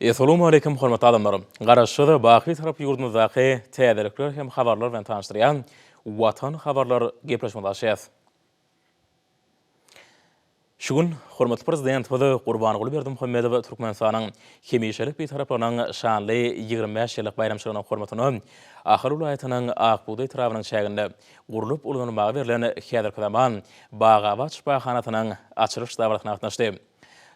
Essalawmaleýkim hormatly adamlar! Garaşsyz, baky Bitarap ýurdumyzdaky täzelikler hem habarlar bilen tanyşdyrýan Watan habarlar gepleşigimizi açýas. Şu gün hormatly Prezidentimiz Gurbanguly Berdimuhamedow Türkmenistanyň hemişelik Bitaraplygynyň şanly 25 ýyllyk baýramçylygynyň hormatyna Ahal welaýatynyň Ak bugdaý etrabynyň çäginde gurlup ulanylmaga berlen häzirki zaman Bagabat şypahanasynyň açylyş dabarasyna gatnaşdy.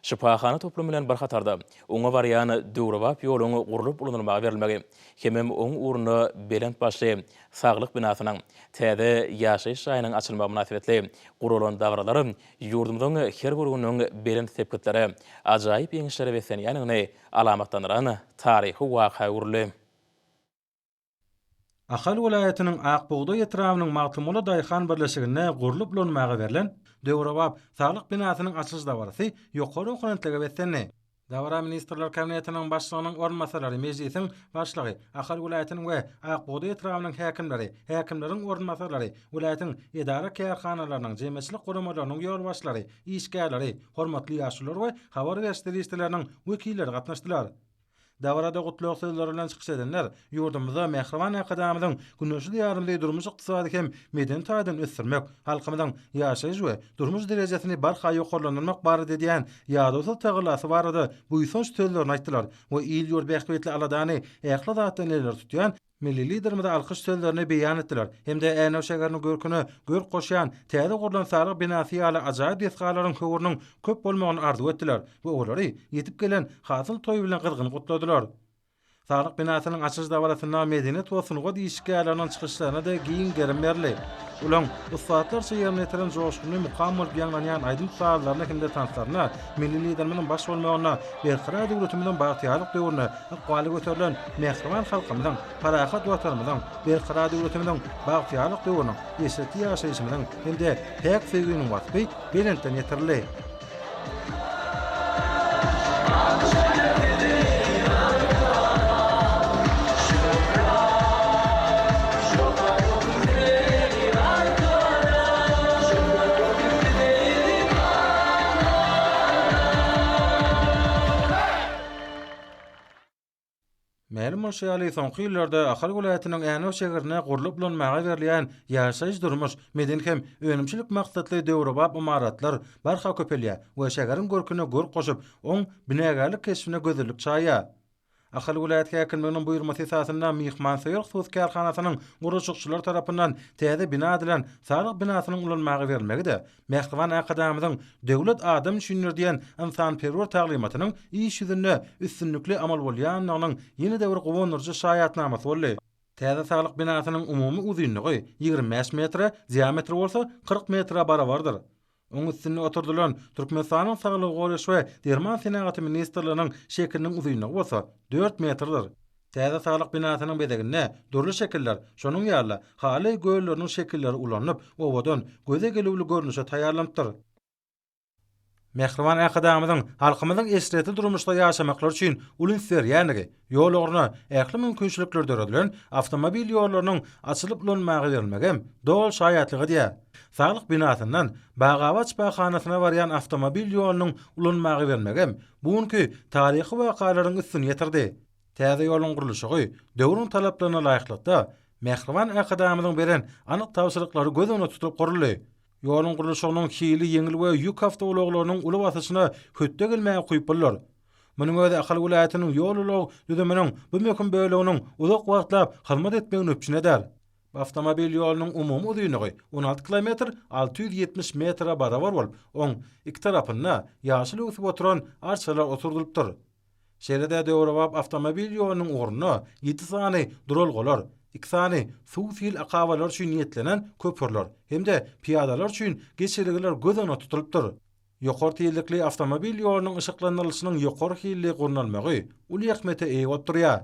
Şypahana toplumy bilen bir hatarda, oňa barýan döwrebap ýoluň gurlup ulanylmaga berilmegi hemem oň ugrunda belent başly Saglyk binasynyň, täze ýaşaýyş jaýynyň açylmagy mynasybetli guralan dabaralar ýurdumyzyň her bir gününiň belent sepgitlere, ajaýyp ýeňişlere beslenýändigini alamatlandyran taryhy waka öwrüldi. Ahal welaýatynyň Ak bugdaý etrabynyň Magtymguly daýhan birleşiginde gurlup ulanmaga berlen döwrebap Saglyk binasynyň açylyş dabarasy ýokary ruhubelentlige beslendi. Dabara Ministrler Kabinetiniň Başlygynyň orunbasarlary, Mejlisiň Başlygy, Ahal welaýatynyň we Ak bugdaý etrabynyň häkimleri, häkimleriň orunbasarlary, welaýatyň edara-kärhanalarynyň, jemgyýetçilik guramalarynyň ýolbaşçylary, işgärleri, hormatly ýaşulular we habar beriş serişdeleriniň wekilleri gatnaşdylar. Dabarada gutlag sözleri bilen çykyş edenler ýurdumyzda mähriban Arkadagymyzyň güneşli Diýarymyzy durmuş-ykdysady hem medeni taýdan ösdürmek, halkymyzyň ýaşaýyş we durmuş derejesini barha ýokarlandyrmak barada edýän ýadawsyz tagallasy barada buýsanç sözlerini aýtdylar we il-ýurt bähbitli aladany ähli zatdan ileri tutýan Milli Liderimize alkyş sözlerini beýan etdiler hem-de Änew şäheriniň görküne görk goşýan täze gurlan Saglyk binasy ýaly ajaýyp desgalaryň höwrüniň köp bolmagyny arzuw etdiler we olary ýetip gelen Hasyl toýy bilen gyzgyn gutladylar. Saglyk binasynyň açylyş dabarasynda medeniýet we sungat işgärleriniň çykyşlaryna-da giň gerim berildi. Olaryň ussatlarça ýerine ýetiren joşgunly mukam bolup ýaňlanýan aýdym-sazlaryna hem-de tanslaryna Milli Liderimiziň baş bolmagynda Berkarar döwletimiziň bagtyýarlyk döwründe ykbaly göterilen mähriban halkymyzyň, parahat Watanymyzyň, Berkarar döwletimiziň bagtyýarlyk döwrüniň, eşretli ýaşaýşymyzyň hem-de päk söýginiň waspy belentden ýetirildi. Mälim bolşy ýaly, soňky ýyllarda Ahal welaýatynyň Änew şäherinde gurlup ulanmaga berilýän ýaşaýyş-durmuş, medeni hem önümçilik maksatly döwrebap ymaratlar barha köpelýär we şäheriň görküne görk goşup, oň binagärlik keşbine gözellik çaýýar. Ahal welaýat häkimliginiň buýurmasy esasynda Myhmansöýer hususy kärhanasynyň gurluşykçylary tarapyndan täze bina edilen Saglyk binasynyň ulanmaga berilmegi-de mähriban Arkadagymyzyň Döwlet adam üçindir diýen ynsanperwer taglymatynyň iş ýüzünde üstünlikli amal bolýandygynyň ýene-de bir guwandyryjy şaýatnamasy boldy. Täze Saglyk binasynyň umumy uzynlygy 25 metre, diametri bolsa 40 metre barabardyr. Oň üstünde oturdylan Türkmenistanyň Saglygy goraýyş we derman senagaty ministrliginiň şekiliniň uzynlygy bolsa dört metrdir. Täze saglyk binasynyň bezeginde dürli şekiller, şonuň ýaly-da, haly gölleriniň şekilleri ulanylyp, owadan, göze gelüwli görnüşe taýýarlanypdyr. Mähriban Arkadagymyzyň halkymyzyň eşretli durmuşda ýaşamaklary üçin uly üns berýändigi, ýol ugruna ähli mümkinçilikler döredilen awtomobil ýollarynyň açylyp ulanmaga berilmegi hem doly şaýatlyk edýär. Saglyk binasyndan Bagabat şypahanasyna barýan awtomobil ýolunyň ulanmaga berilmegi hem bu günki taryhy wakalaryň üstüni ýetirdi. Täze ýoluň gurluşygy döwrüň talaplaryna laýyklykda, mähriban Arkadagymyzyň beren anyk tabşyryklary göz öňünde tutulyp guruldy. Ýoluň gurluşygynyň hili ýeňil we ýük awtoulaglarynyň uly basyşyna hötde gelmäge ukyplydyr. Munuň özi Ahal welaýatynyň ýol-ulag düzüminiň bu möhüm böleginiň uzak wagtlap hyzmat etmegini üpjün eder. Bu awtomobil ýolunyň umumy uzynlygy 16 kilometr 670 metre barabar bolup, oň iki tarapynda ýaşyl öwsüp oturan arçalar oturdylypdyr. Şeýle-de döwrebap awtomobil ýolunyň ugrunda ýedi sany duralgalar, iki sany suw-sil akabalary üçin niýetlenen köprüler hem-de pyýadalar üçin geçelgeler göz öňünde tutulypdyr. Ýokary tizlikli awtomobil ýolunyň yşyklandyrylyşynyň ýokary hilli gurnalmagy uly ähmiýete eýe bolup durýar.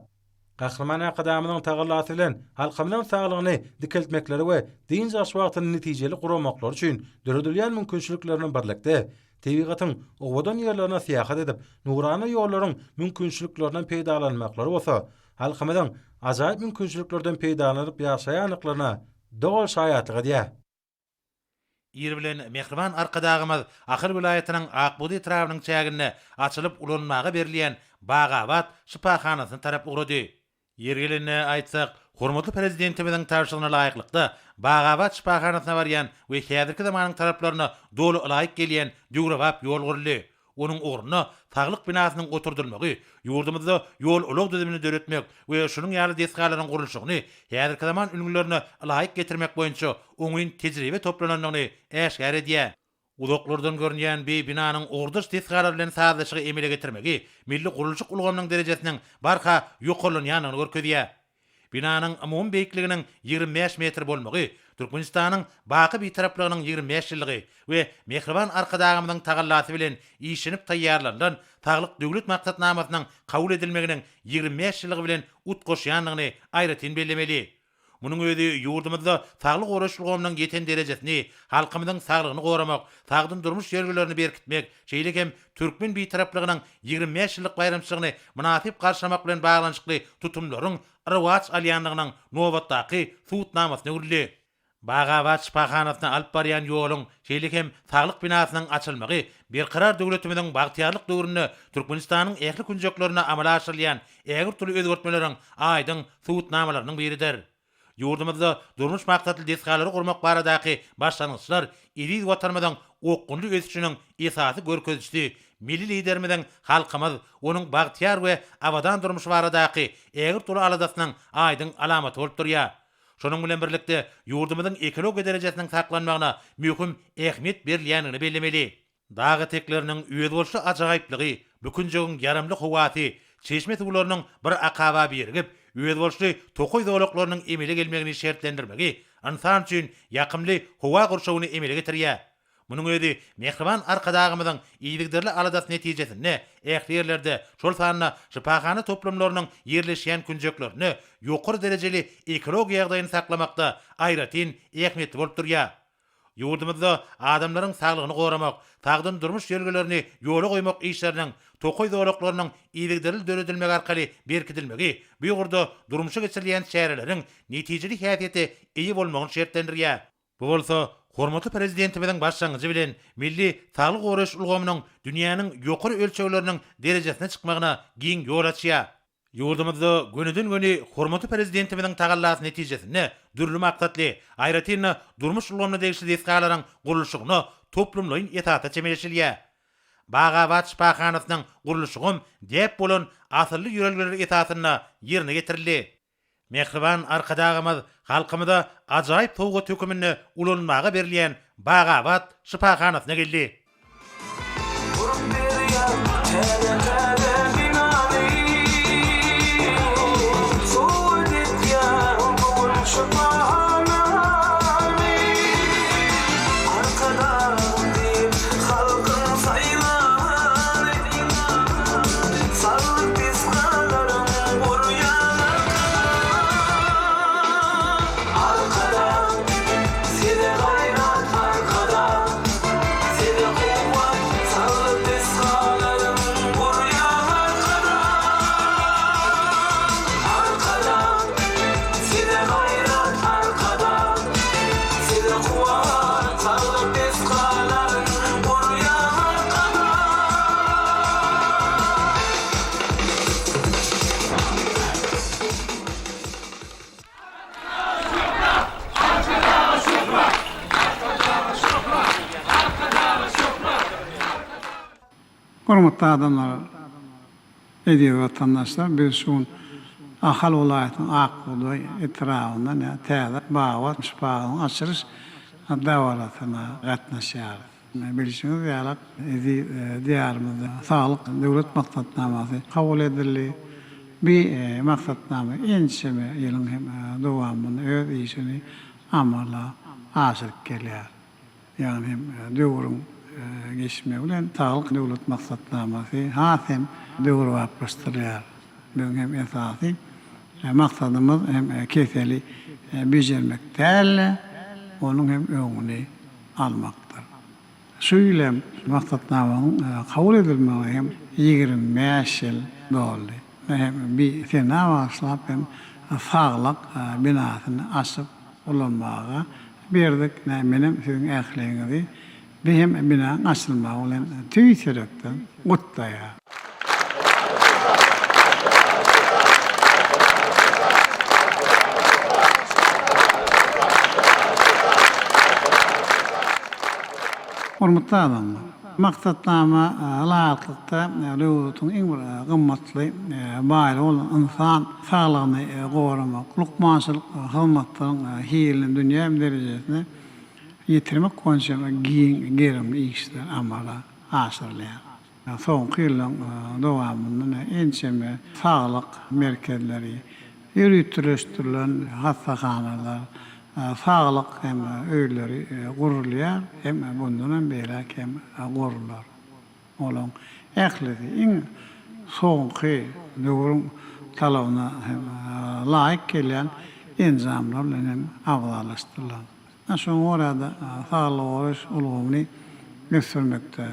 Gahryman Arkadagymyzyň tagallasy bilen halkymyzyň saglygyny dikeltmekleri we dynç alyş wagtyny netijeli guramaklary üçin döredilýän mümkinçilikler bilen birlikde, tebigatyň owadan ýerlerine syýahat edip, nurana ýollaryň mümkinçiliklerinden peýdalanmaklary bolsa, halkymyzyň ajaýyp mümkinçiliklerden peýdalanyp ýaşaýandyklaryna doly şaýatlyk edýär. Ir bilen mähriban Arkadagymyz Ahal welaýatynyň Ak bugdaý etrabynyň çäginde açylyp ulanmaga berilýän. Bagabat şypahanasyna tarap ugrady. Ýeri gelende aýtsak, hormatly Prezidentimiziň tabşyrygyna laýyklykda, Bagabat şypahanasyna barýan we häzirki zamanyň talaplaryna doly ylaýyk gelýän döwrebap ýol guruldy. Onuň ugrunda Saglyk binasynyň oturdylmagy ýurdumyzda ýol-ulag düzümini döretmek we şunuň ýaly desgalaryň gurluşygyny häzirki zaman ülňülerine ylaýyk getirmek boýunça oňyn tejribe toplanandygyny äşgär edýär. Uzaklardan görünýän bi binanyň ugurdaş desgalar bilen sazlaşygy emele getirmegi milli gurluşyk ulgamynyň derejesiniň barha ýokarlanýandygyny görkezýär. Binanyň umumy beýikliginiň 25 metr bolmagy Türkmenistanyň baky Bitaraplygynyň 25 ýyllygy we mähriban Arkadagymyzyň tagallasy bilen işlenip taýýarlanylan Saglyk Döwlet maksatnamasynyň kabul edilmeginiň 25 ýyllygy bilen utgaşýandygyny aýratyn bellemeli. Munuň özi ýurdumyzda saglygy goraýyş ulgamynyň ýeten derejesini, halkymyzyň saglygyny goramak, sagdyn durmuş ýörelgelerini berkitmek, şeýle hem türkmen Bitaraplygynyň 25 ýyllyk baýramçylygyny mynasyp garşylamak bilen baglanyşykly tutumlaryň rowaç alýandygynyň nobatdaky subutnamasyna öwrüldi. Bagabat şypahanasyna alyp barýan ýoluň, şeýle hem Saglyk binasynyň açylmagy Berkarar döwletimiziň bagtyýarlyk döwründe Türkmenistanyň ähli künjeklerinde amala aşyrylýan ägirt uly özgertmeleriň aýdyň subutnamalarynyň biridir. Ýurdumyzda durmuş maksatly desgalary gurmak baradaky başlangyçlar eziz Watanymyzyň okgunly ösüşiniň esasy görkezijisi, milli Liderimiziň halkymyz, onuň bagtyýar we abadan durmuşy baradaky ägirt uly aladasynyň aýdyň alamaty bolup durýar. Şonuň bilen birlikde, ýurdumyzyň ekologiýa derejesiniň saklanmagyna möhüm ähmiýet berilýändigini bellemeli. Dag etekleriniň özboluşly ajaýyplygy, bu künjegiň ýaramly howasy, çeşme suwlarynyň bir akaba birigip, özboluşly tokaý zolaklarynyň emele gelmegini şertlendirmegi ynsan üçin ýakymly howa gurşawyny emele getirýär. Munuň özi mähriban Arkadagymyzyň yzygiderli aladasy netijesinde ähli ýerlerde, şol sanda şypahana toplumlarynyň ýerleşýän künjeklerinde ýokary derejeli ekologiýa ýagdaýyny saklamakda aýratyn ähmiýetli bolup durýar. Ýurdumyzda adamlaryň saglygyny goramak, sagdyn durmuş ýörelgelerini ýola goýmak işleriniň tokaý zolaklarynyň yzygiderli döredilmegi arkaly berkidilmegi bu ugurda durmuşa geçirilýän çäreleriň netijeli häsiýete eýe bolmagyny şertlendirýär. Bu bolsa hormatly Prezidentimiziň başlangyjy bilen milli saglygy goraýyş ulgamynyň dünýäniň ýokary ölçegleriniň derejesine çykmagyna giň ýol açýar. Ýurdumyzda gönüden-göni hormatly Prezidentimiziň tagallasy netijesinde dürli maksatly, aýratyn-da, durmuş ulgamyna degişli desgalaryň gurluşygyna toplumlaýyn esasda çemeleşilýär. Bagabat şypahanasynyň gurluşygam däp bolan asylly ýörelgeler esasynda ýerine ýetirildi. Mähriban Arkadagymyz halkymyza ajaýyp sowgat höküminde ulanylmaga berilýän Bagabat şypahanasyna geldi. Gurup berýär täze-täze binany, Sowgat etýär bu gün şypahanany. Arkadag diýip halkyň saýlany. Saglyk desgalaryň gurýan Arkadag! Arkadag! Size gaýrat Arkadag! Size kuwwat Saglyk desgalaryň gurýan Arkadag! Arkadag! Size gaýrat Arkadag! Size kuwwat Saglyk desgalaryň gurýan Arkadag! Hormatly adamlar, eziz watandaşlar, biz şu gün Ahal welaýatynyň Ak bugdaý etrabynda täze Babat şypahasynyň açylyş dabarasyna gatnaşýarys. Bilşiňiz ýaly, eziz Diýarymyzda Saglyk Döwlet maksatnamasy kabul edildi. Bu maksatnama ençeme ýylyň hem dowamynda öz işini amala aşyryp gelýär. Ýagny hem döwrüň geçmegi bilen Saglyk Döwlet maksatnamasy has hem döwrebaplaşdyrylýar. Biziň hem esasy maksadymyz hem keseli bejermek däl-de, onuň hem öňüni almakdyr. Şu ýyl hem maksatnamanyň kabul edilmegine hem 25 ýyl doldy. Hem bi senä bagyşlap hem Saglyk binasyny açyp ulanmaga berdik. Menem siziň ähliňizi bi hem binaň açylmagy bilen tüýs ýürekden gutlaýan. Hormatly adamlar! Maksatnama laýyklykda döwletiň iň bir gymmatly baýlygy bolan ynsan saglygyny goramak, lukmançylyk hyzmatlaryň hilini dünýä derejesine ýetirmek boýunça giň gerimli işler amala aşyrylýar. Soňky ýyllaryň dowamynda ençeme saglyk merkezleri, ýöriteleşdirilen hassahanalar, saglyk hem öýleri gurulýar hem mundan hem beýläk hem gurlar. Olaryň ählisi iň soňky döwrüň talabyna hem laýyk gelýän enjamlar bilen hem abzallaşdyrylan. Şoňa görä-de, saglygy goraýyş ulgamyny ösdürmekde,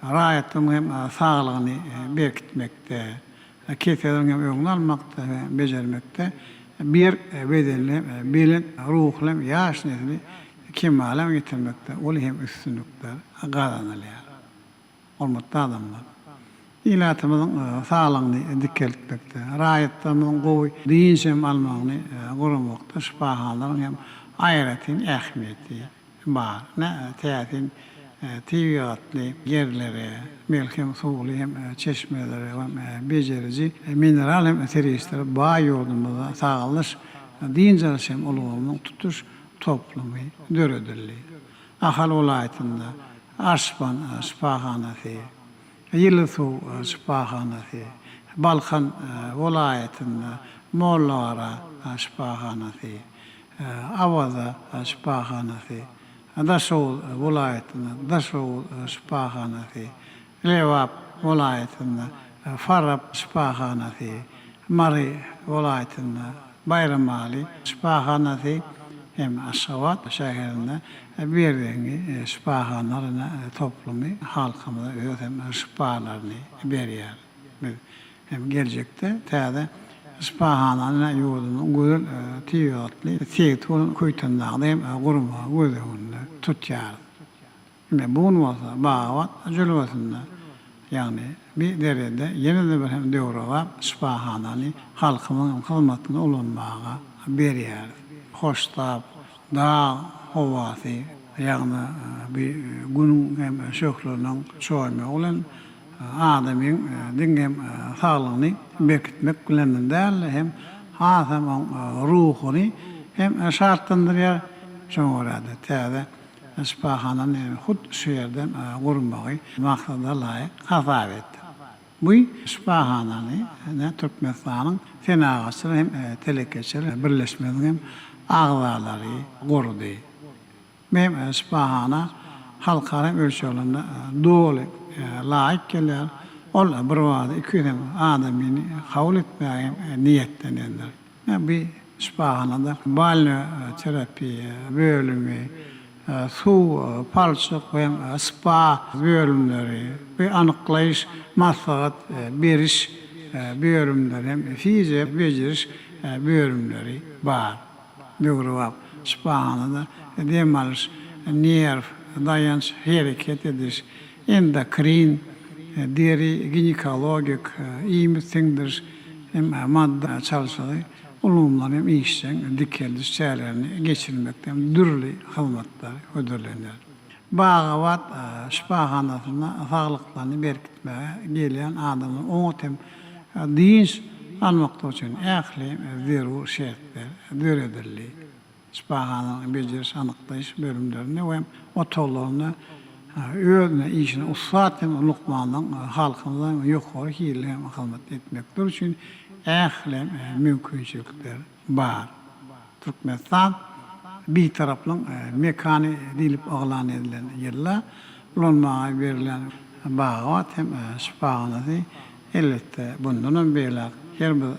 Raýatlaryň hem saglygyny berkitmekde, keselleriň hem öňüni almakda we bejermekde berk bedenli, belent ruhly hem ýaş nesli kemala getirmekde uly hem üstünlikler gazanylýar. Hormatly adamlar! Ilatymyzyň saglygyny dikeltmekde, raýatlarymyzyň gowy dynç hem almagyny guramakda şypahanalaryň hem aýratyn ähmiýeti Bar. Ne täsin tebigatly ýerlere, melhem suwly hem çeşmelere hem bejeriji mineral hem serişdelere baý ýurdumyzda sagaldyş, dynç alyş hem ulgamynyň tutuş toplumy döredildi. Ahal welaýatynda Arşban şypahanasy, Ýyly suw şypahanasy, Balkan welaýatynda Mollagara şypahanasy, Awaza şypahanasy, Daşoguz welaýatynda Daşoguz şypahanasy, Lebap welaýatynda Farap şypahanasy, Mary welaýatynda Baýramaly şypahanasy hem Aşgabat şäherinde Berzeňňi şypahanalar toplumy halkymyza öz hem şypalaryny berýär. Biz hem geljekde täze şypahanany ýurdumyzyň gözel tebigatly sebiti bolan Köýtendagda hem gurmagy göz öňünde tutýarys. Ine, bu gün bolsa Bagabat jülgesinde, ýagny bi derede ýene-de bir hem döwrebap şypahanany halkymyzyň hyzmatynda ulanmaga berýäris. Hoştap dag howasy, ýagny bi Günüň hem şöhleleriniň çoýmagy bilen adamyň diňe hem saglygyny berkitmek bilen däl-de, hem hasam oň ruhuny hem şatlandyrýar. Şoňa görä-de, täze şypahanany hut şu ýerden gurmagy maksada laýyk hasap etdik. Bu şypahanany Türkmenistanyň Senagatçylar hem telekeçiler birleşmesiniň hem agzalary gurdy. Bu şypahana halkara ölçeglerine doly laýyk gelýär. Ol birbada 200 hem adamyny kabul etmäge hem niýetlenendir. Bu şypahanada balneoterapiýa bölümi, suw, palçyk we spa bölümleri, we anyklaýyş, maslahat beriş bölümleri hem fizio bejeriş bölümleri bar. Döwrebap şypahanada dem alyş, nerw, daýanç, hereket ediş, endokrin, deri, ginekologik, iýmit siňdiriş hem madda çalşygy ulgamlary hem işjeň dikeldiş çärelerini geçirmekde hem dürli hyzmatlar hödürlenýär. Bagabat şypahanasynda saglyklaryny berkitmäge gelýän adamlar oňat hem dynç almaklyk üçin ähli zerur şertler döredildi. Şypahananyň bejeriş-anyklaýyş bölümlerinde we otaglarynda öz işine ussat hem lukmanlaryň halkymyza ýokary hilli hem hyzmat etmekleri üçin ähli mümkinçilikler bar. Türkmenistan Bitaraplygyň mekany diýlip yglan edilen ýylda ulanmaga berlen Bagabat hem şypahanasy elbetde bundanam beýläk her bir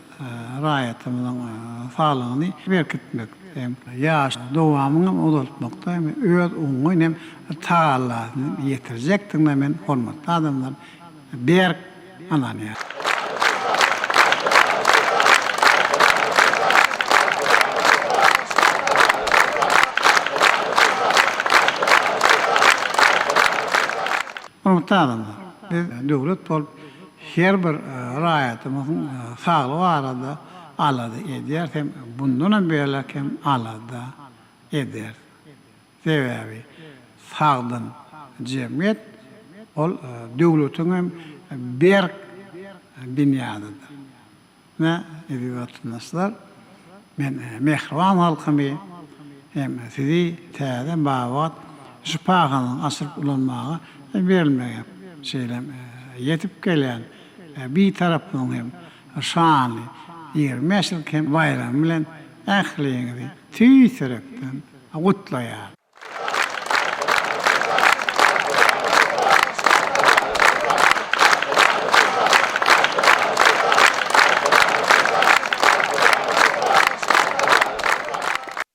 raýatymyzyň saglygyny berkitmek hem ýaş dowamyny hem uzaltmakda hem öz oňyn hem tagallasyny ýetirjekdigine men hormatly adamlar berk ynanýar. Hormatly adamlar, biz döwlet bolup her bir raýatymyzyň saglygy barada alada edýäris hem bundanam beýläk hem alada ederis. Sebäbi sagdyn. jemgyýet ol döwletiň hem berk binýadydyr. Ine, eziz watandaşlar, men mähriban halkymy hem sizi täze Babat şypahanasynyň açylyp ulanmaga berilmegi, şeýle hem ýetip gelýän Bitaraplygyň hem şanly 25 ýyllyk hem baýramy bilen ähliňizi tüýs ýürekden gutlaýaryn.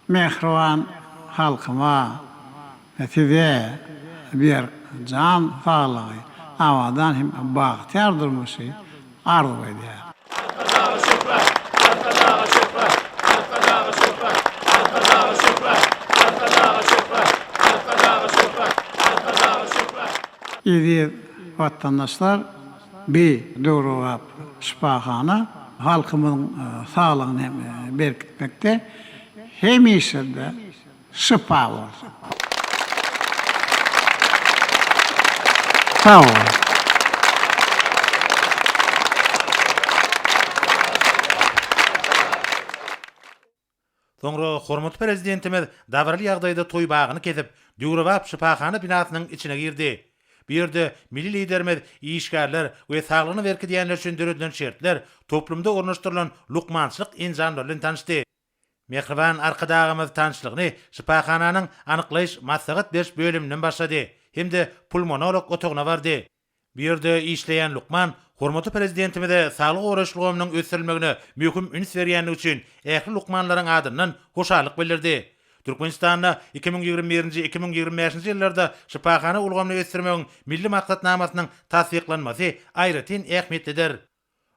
Mähriban halkyma size berk jan saglygy, abadan hem bagtyýar durmuşy arzuw edýärin. Arkadaga şöhrat! Arkadaga şöhrat! Arkadaga şöhrat! Arkadaga şöhrat! Arkadaga şöhrat! Arkadaga şöhrat! Arkadaga şöhrat! Eziz watandaşlar, bi döwrebap şypahana halkymyzyň saglygyny hem berkitmekde hemişe-de Şypa bolsun. Sag bol. Soňra hormatly Prezidentimiz dabaraly ýagdaýda toý bagyny kesip, döwrebap şypahana binasynyň içine girdi. Bu ýerde milli Liderimiz işgärler we saglygyny berkidýänler üçin döredilen şertler, toplumda ornaşdyrylan lukmançylyk enjamlary bilen tanyşdy. Mähriban Arkadagymyz tanyşlygyny şypahananyň anyklaýyş-maslahat beriş bölüminden başlady hem-de pulmonolog otagyna bardy. Bu ýerde işleýän lukman hormatly Prezidentimize saglygy goraýyş ulgamynyň ösdürilmegine möhüm üns berýändigi üçin ähli lukmanlaryň adyndan hoşallyk bildirdi. Türkmenistanda 2021-nji, 2025-nji ýyllarda şypahana ulgamyny ösdürmegiň Milli maksatnamasynyň tassyklanmasy aýratyn ähmiýetlidir.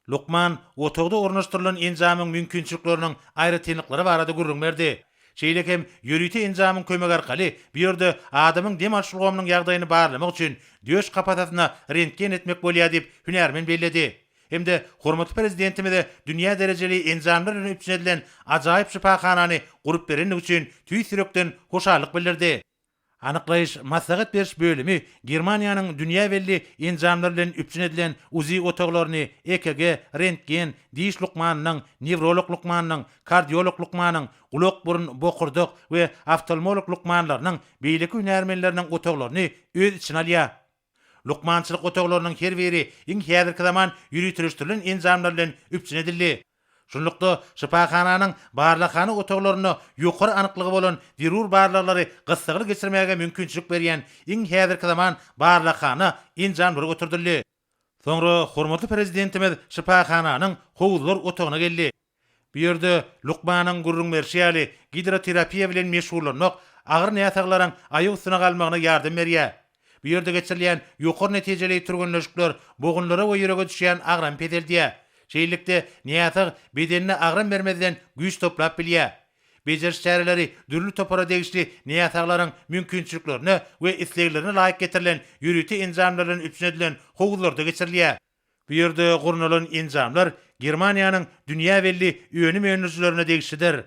Lukman otagda ornaşdyrylan enjamyň mümkinçilikleriniň aýratynlyklary barada gürrüň berdi. Şeýle hem ýörite enjamyň kömegi arkaly bu ýerde adamyň dem alyş ulgamynyň ýagdaýyny barlamak üçin döş kapasasyna rentgen etmek bolýar diýip, hünärmen belledi. Hem-de hormatly Prezidentimize dünýä derejeli enjamlar bilen üpjün edilen ajaýyp şypahanany gurup berendigi üçin tüýs ýürekden hoşallyk bildirdi. Anyklaýyş maslahat beriş bölümi Germaniýanyň dünýä belli enjamlar bilen üpjün edilen UZI otaglaryny, EKG, rentgen, diş lukmanynyň, newrolog lukmanynyň, kardiolog lukmanyň, gulak-burun, bokurdak we oftalmolog lukmanlarynyň, beýleki hünärmenleriniň otaglaryny öz içine alýar. Lukmançylyk otaglarynyň her biri iň häzirki zaman ýöriteleşdirilen enjamlar bilen üpjün edildi. Şunlukda, şypahananyň barlaghana otaglarynda ýokary anyklygy bolan zerur barlaglary gyssagly geçirmäge mümkinçilik berýän iň häzirki zaman barlaghana enjamlary oturdyldy. Soňra hormatly Prezidentimiz şypahananyň howuzlar otagyna geldi. Bu ýerde lukmanyň gürrüň berşi ýaly, gidroterapiýa bilen meşgullanmak agyr näsaglaryň aýak üstüne galmagyna ýardam berýär. Bu ýerde geçirilýän ýokary netijeli türgenleşikler bogunlara we ýürege düşýän agramy peseldýär. Şeýlelikde, näsag bedenine agram bermezden güýç toplap bilýär. Bejeriş çäreleri dürli topara degişli näsaglaryň mümkinçiliklerine we isleglerine laýyk getirilen ýörite enjamlar bilen üpjün edilen howuzlarda geçirilýär. Bu ýerde gurnalan enjamlar Germaniýanyň dünýä belli önüm öndürijilerine degişlidir.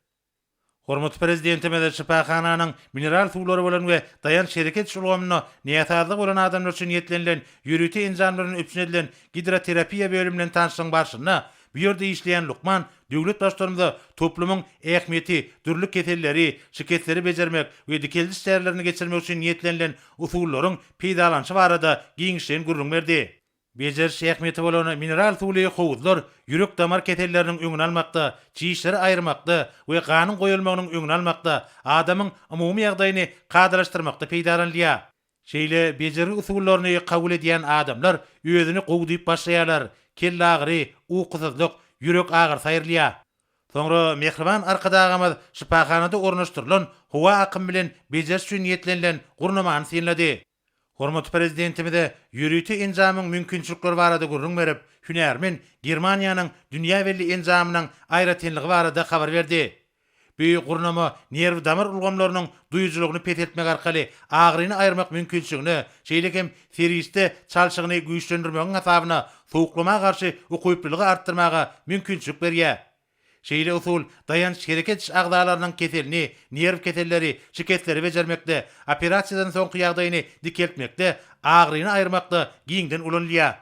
Hormatly Prezidentimiz şypahananyň mineral suwlary bolan we daýanç-hereket ediş ulgamynda näsazlygy bolan adamlar üçin niýetlenilen ýörite enjamlar bilen üpjün edilen gidroterapiýa bölümi bilen tanyşlygyň barşynda bu ýerde işleýän lukman döwlet Baştutanymyza toplumyň ähmiýeti, dürli keselleri, şikesleri bejermek we dikeldiş çärelerini geçirmek üçin niýetlenilen usullaryň peýdalanyşy barada giňişleýin gürrüň berdi. Bejeriş ähmiýeti bolan mineral suwly howuzlar ýürek-damar keselleriniň öňüni almakda, çişleri aýyrmakda we ganyň goýalmagynyň öňüni almakda, adamyň umumy ýagdaýyny kadalaşdyrmakda peýdalanylýar. Şeýle bejergi usullaryny kabul edýän adamlar özüni gowy duýup başlaýarlar, kellagyry, ukusyzlyk, ýürek agyrysy aýrylýar. Soňra mähriban Arkadagymyz şypahanada ornaşdyrylan howa akymy bilen bejeriş üçin niýetlenilen gurnamany synlady. Hormatly Prezidentimize ýörite enjamyň mümkinçilikleri barada gürrüň berip, hünärmen Germaniýanyň dünýä belli enjamynyň aýratynlygy barada habar berdi. Bu gurnama nerw-damar ulgamlarynyň duýujylygyny peseltmek arkaly agyryny aýyrmak mümkinçiligine, şeýle hem serişde çalşygyny güýçlendirmegiň hasabyna sowuklama garşy ukyplylygy artdyrmaga mümkinçilik berýär. Şeýle usul daýanç-hereket ediş agzalarynyň keselini, nerw keselleri, şikesleri bejermekde, operasiýadan soňky ýagdaýyny dikeltmekde, agyryny aýyrmakda giňden ulanylýar.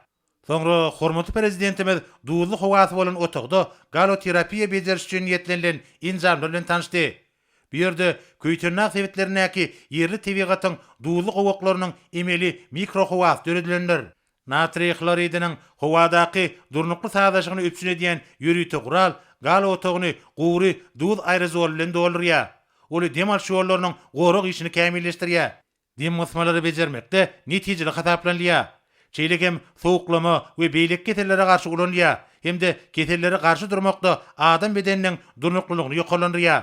Soňra hormatly Prezidentimiz duzly howasy bolan otagda galoterapiýa bejeriş üçin niýetlenilen enjamlar bilen tanyşdy. Bu ýerde Köýtendag sebitlerindäki ýerli tebigatyň duzly gowaklarynyň emeli mikrohowasy döredilendir. Natriý hloridiniň howadaky durnukly sazlaşygyny üpjün edýän ýörite gural galo otagyny gury duz aerozoly bilen doldurýar. Ol dem alyş ýollarynyň gorag işini kämilleşdirýär. Dem gysmalary bejermekde netijeli hasaplanylýar. Şeýle hem sowuklama we beýleki kesellere garşy ulanylýar hem-de kesellere garşy durmakda adam bedeniniň durnuklylygyny ýokarlandyrýar.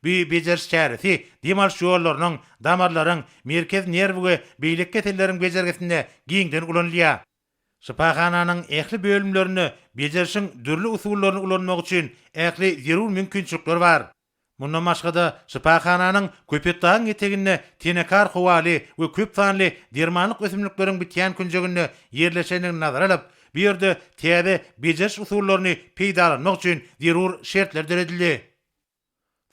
Bu bejeriş çäresi dem alyş ýollarynyň, damarlaryň, merkez nerw we beýleki keselleriň bejergisinde giňden ulanylýar. Şypahananyň ähli bölümlerinde bejerişiň dürli usullaryny ulanmak üçin ähli zerur mümkinçilikler bar. Mundan başga-da, şypahananyň Köpetdagyň eteginde tenekar howaly we köp sanly dermanlyk ösümlikleriň bitýän künjeginde ýerleşendigini nazara alyp, bu ýerde täze bejeriş usullaryny peýdalanmak üçin zerur şertler döredildi.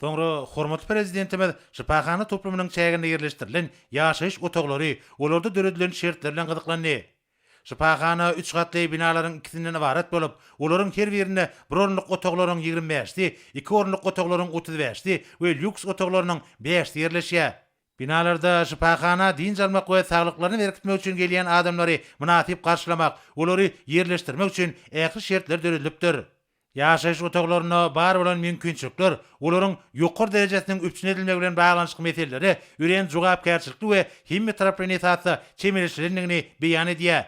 Soňra hormatly Prezidentimiz şypahana toplumynyň çäginde ýerleşdirilen ýaşaýyş otaglary, olarda döredilen şertler bilen gyzyklandy. Şypahana üç gatly binalaryň ikisinden ybarat bolup, olaryň her birinde bir orunlyk otaglaryň 25-si, iki orunlyk otaglaryň 35-si we lýuks otaglarynyň bäşisi ýerleşýär. Binalarda şypahana dynç almak we saglyklaryny berkitmek üçin gelýän adamlary mynasyp garşylamak, olary ýerleşdirmek üçin ähli şertler döredilipdir. Ýaşaýyş otaglarynda bar bolan mümkinçilikler, olaryň ýokary derejesiniň üpjün edilmegi bilen baglanyşykly meselelere örän jogapkärçilikli we hemmetaraplaýyn esasda çemeleşilendigini beýan edýär.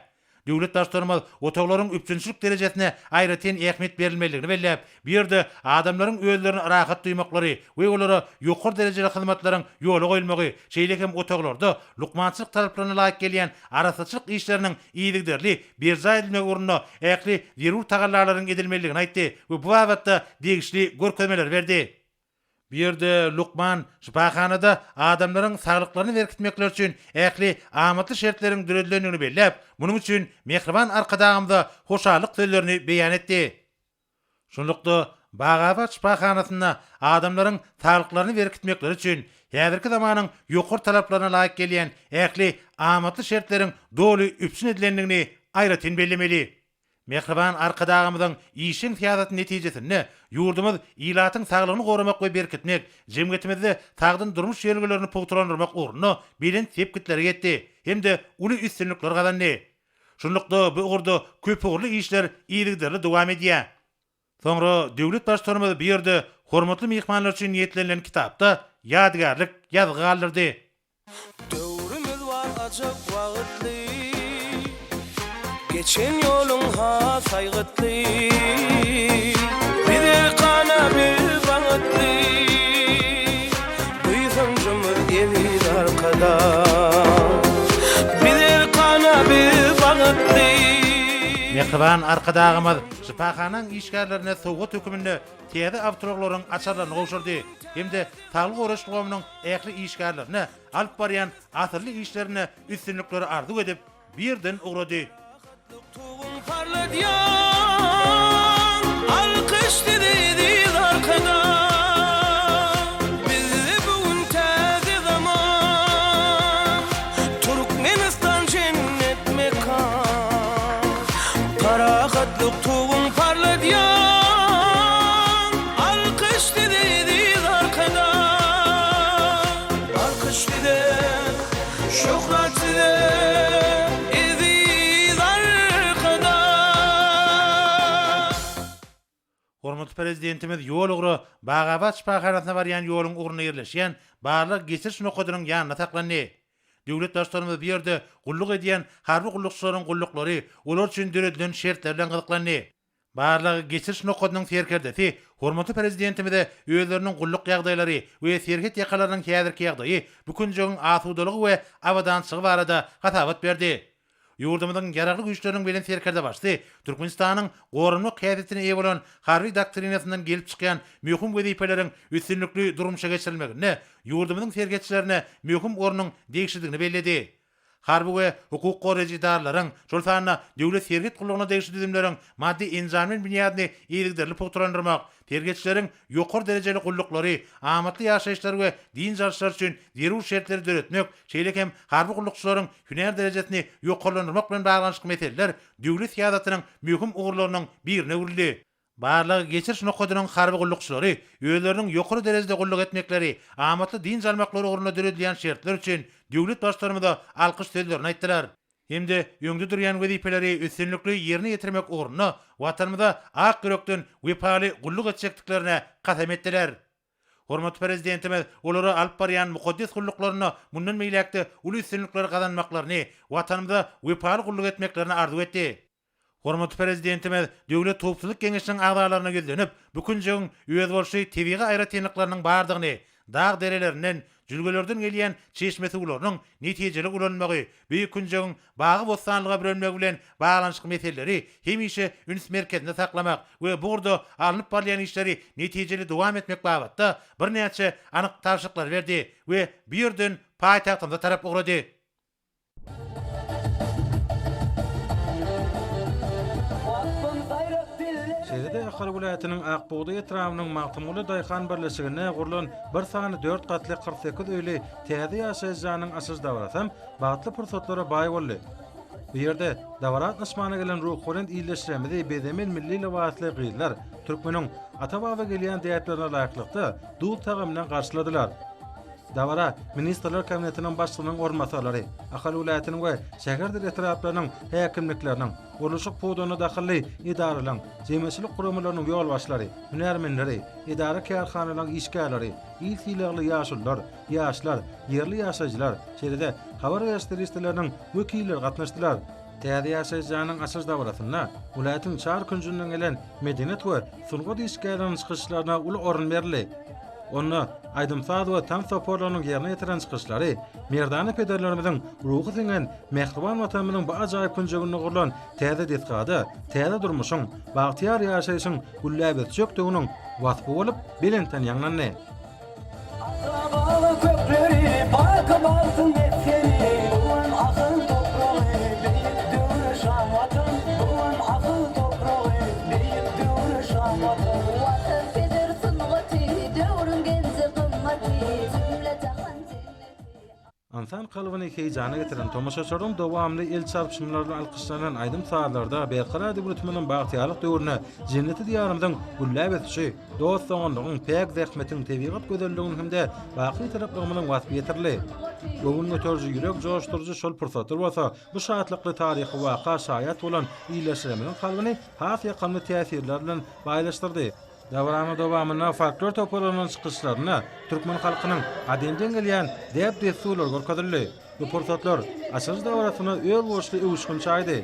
Döwlet Baştutanymyz otaglaryň üpjünçilik derejesine aýratyn ähmiýet berilmelidigini belläp, bu ýerde adamlaryň özlerini rahat duýmaklary we olara ýokary derejeli hyzmatlaryň ýola goýulmagy, şeýle hem otaglarda lukmançylyk talaplaryna laýyk gelýän arassaçylyk işleriniň yzygiderli berjaý edilmegi ugrunda ähli zerur tagallalaryň edilmelidigini aýtdy we bu babatda degişli görkezmeleri berdi. Bu ýerde lukman şypahanada adamlaryň saglyklaryny berkitmekleri üçin ähli amatly şertleriň döredilendigini belläp, munuň üçin mähriban Arkadagymyza hoşallyk sözlerini beýan etdi. Şunlukda, Bagabat şypahanasynda adamlaryň saglyklaryny berkitmekleri üçin häzirki zamanyň ýokary talaplaryna laýyk gelýän ähli amatly şertleriň doly üpjün edilendigini aýratyn bellemeli. Mähriban Arkadagymyzyň işjeň syýasaty netijesinde ýurdumyz ilatyň saglygyny goramak we berkitmek, jemgyýetimizde sagdyn durmuş ýörelgelerini pugtalandyrmak ugrunda belent sepgitlere ýetdi hem-de uly üstünlikler gazandy. Şunlukda, bu ugurda köpugurly işler yzygiderli dowam edýär. Soňra döwlet Baştutanymyz bu ýerde hormatly myhmanlar üçin niýetlenilen kitapda ýadygärlik ýazgy galdyrdy. Döwrümiz bar ajap wagtly, Geçen ýoluň has aýgytly. Biz erkana, biz bagtly, Buýsanjymyz eziz Arkadag. Biz erkana, biz bagtly. Mähriban Arkadagymyz şypahananyň işgärlerine sowgat höküminde täze awtoulaglaryň açarlaryny gowşurdy hem-de saglygy goraýyş ulgamynyň ähli işgärlerine alyp barýan asylly işlerinde üstünlikleri arzuw edip, birden ugrady. Tuguň parladýan Alkyş size eziz Arkadag Bizde bu gün täze zaman Türkmenistan jennet mekan Parahatlyk Tuguň parladýan Alkyş size eziz Arkadag Alkyş size Şöhrat size, eziz Arkadag! Hormatly Prezidentimiz ýol ugra Bagabat şypahanasyna barýan ýoluň ugrunda ýerleşýän barlag-geçiriş nokadynyň ýanynda saklandy. Döwlet Baştutanymyz bu ýerde gulluk edýän harby gullukçylaryň gulluklary, olar üçin döredilen şertler bilen gyzyklandy. Barlag-geçiriş nokadynyň serkerdesi hormatly Prezidentimize özleriniň gulluk ýagdaýlary we serhet ýakalarynyň häzirki ýagdaýy, bu künjegiň asudalygy we abadançylygy barada hasabat berdi. Ýurdumyzyň Ýaragly Güýçleriniň Belent Serkerdebaşysy Türkmenistanyň goranmak häsiýetine eýe bolan Harby doktrinasyndan gelip çykýan möhüm wezipeleriň üstünlikli durmuşa geçirilmeginde ýurdumyzyň serhetçilerine möhüm ornuň degişlidigini belledi. Harby we hukuk goraýjy edaralaryň, şol sanda Döwlet serhet gullugyna degişli düzümleriň maddy-enjamlaýyn binýadyny yzygiderli pugtalandyrmak, serhetçileriň ýokary derejeli gulluklary, amatly ýaşaýyşlary we dynç alyşlary üçin zerur şertleri döretmek, şeýle hem harby gullukçylaryň hünär derejesini ýokarlandyrmak bilen baglanyşykly meseleler döwlet syýasatynyň möhüm ugurlarynyň birine öwrüldi. Barlag geçiriş nokadynyň harby gullukçylary özleriniň ýokary derejede gulluk etmekleri, amatly dynç almaklary ugrunda döredilýän şertler üçin döwlet Baştutanymyza alkyş sözlerini aýtdylar. Hem-de öňde durýan wezipeleri üstünlikli ýerine ýetirmek ugrunda Watanymyza ak ýürekden wepaly gulluk etjekdiklerine kasam etdiler. Hormatly Prezidentimiz olara alyp barýan mukaddes gulluklarynda mundan beýläk-de uly üstünlikleri gazanmaklaryny, Watanymyza wepaly gulluk etmeklerini arzuw etdi. Hormatly Prezidentimiz Döwlet howpsuzlyk geňeşiniň agzalaryna ýüzlenip, bu künjegiň özboluşly tebigy aýratynlyklarynyň bardygyny, dag-derelerinden, jülgelerden gelýän çeşme suwlarynyň netijeli ulanylmagy, bu künjegiň bagy-bossanlyga bürenmegi bilen baglanyşykly meseleleri hemişe üns merkezinde saklamak we bu ugurda alnyp barylýan işleri netijeli dowam etmek babatda birnäçe anyk tabşyryklary berdi we bu ýerden paýtagtymyza tarap ugrady. Şeýle-de Ahal welaýatynyň Ak bugdaý etrabynyň Magtymguly daýhan birleşiginde gurlan bir sany dört gatly 48 öýli täze ýaşaýyş jaýynyň açylyş dabarasy hem bagtly pursatlara baý boldy. Bu ýerde dabara gatnaşmaga gelen ruhubelent ildeşlerimizi bezemen milli lybasly gyzlar türkmeniň ata-baba gelýän däplerine laýyklykda duz tagamyndan garşyladylar. Dabara Ministrler Kabinetiniň Başlygynyň orunbasarlary, Ahal welaýatynyň we şäherdir etraplarynyň häkimlikleriniň, gurluşyk pudagyna dahylly edaralaryň, jemgyýetçilik guramalarynyň ýolbaşçylary, hünärmenleri, edara-kärhanalaryň işgärleri, il sylagly ýaşulular, ýaşlar, ýerli ýaşaýjylar, şeýle-de habar beriş serişdeleriniň wekilleri gatnaşdylar. Täze ýaşaýyş jaýynyň açylyş dabarasynda welaýatyň çar künjünden gelen medeniýet we sungat işgärleriniň çykyşlaryna uly orun berildi. Onda aýdym-saz we tans toparlarynyň ýerine ýetiren çykyşlary merdana pederlerimiziň ruhy siňen mähriban Watanymyzyň bu ajaýyp künjeginde gurlan täze desgada täze durmuşyň, bagtyýar ýaşaýşyň gülläp ösjekdiginiň waspy bolup belentden ýaňlandy. Ata-baba kökleri, baky bagtyň mesgeni, Bu gün asyl topragy, beýik döwre şan Watan, Bu gün asyl topragy, beýik döwre şan Watan. Watan peder sungaty, döwrüň genji gymmaty, Jümle-jahan jenneti. Ynsan kalbyny heýjana getiren, tomaşaçylaryň dowamly el çarpyşmalary bilen alkyşlanan aýdym-sazlarda Berkarar döwletimiziň bagtyýarlyk döwründe jenneti Diýarymyzyň gülläp ösüşi, dost-doganlygyň, päk zähmetiň, tebigat gözelliginiň hem-de baky Bitaraplygymyzyň waspy ýetirildi. Göwün göteriji, ýürek joşduryjy şol pursatlar bolsa bu şatlykly taryhy waka şaýat bolan ildeşlerimiziň kalbyny has ýakymly täsirler bilen baýlaşdyrdy. Dabaranyň dowamynda folklor toparlarynyň çykyşlarynda türkmen halkynyň gadymdan gelýän däp-dessurlary görkezildi. Bu pursatlar açylyş dabarasyna özboluşly öwüşgin çaýdy.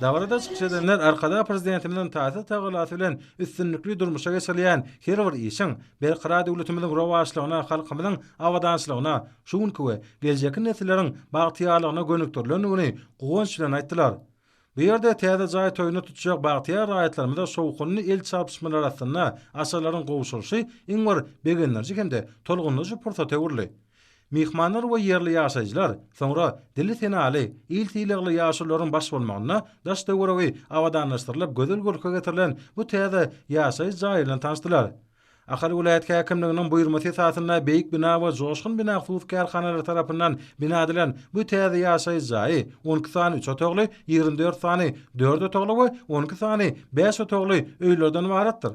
Dabarada çykyş edenler Arkadag Prezidentimiziň taýsyz tagallasy bilen üstünlikli durmuşa geçirilýän her bir işiň Berkarar döwletimiziň rowaçlygyna, halkymyzyň abadançylygyna, şu günki we geljekki nesilleriň bagtyýarlygyna gönükdirilendigini guwanç bilen aýtdylar. Bu ýerde täze jaý toýuny tutjak bagtyýar raýatlarymyza şowhunly el çarpyşmalar astynda açarlaryň gowşurylyşy iň bir begendiriji hem-de tolgundyryjy pursata öwrüldi. Myhmanlar we ýerli ýaşaýjylar soňra dili senaly, il sylagly ýaşulularyň baş bolmagynda daş-töweregi abadanlaşdyrylyp gözel görke getirilen bu täze ýaşaýyş jaýy bilen tanyşdylar. Ahal welaýat häkimliginiň buýurmasy esasynda Beýik bina we Joşgun bina hususy kärhanalary tarapyndan bina edilen bu täze ýaşaýyş jaýy 12 sany üç otagly, 24 sany dört otagly we 12 sany bäş otagly öýlerden ybaratdyr.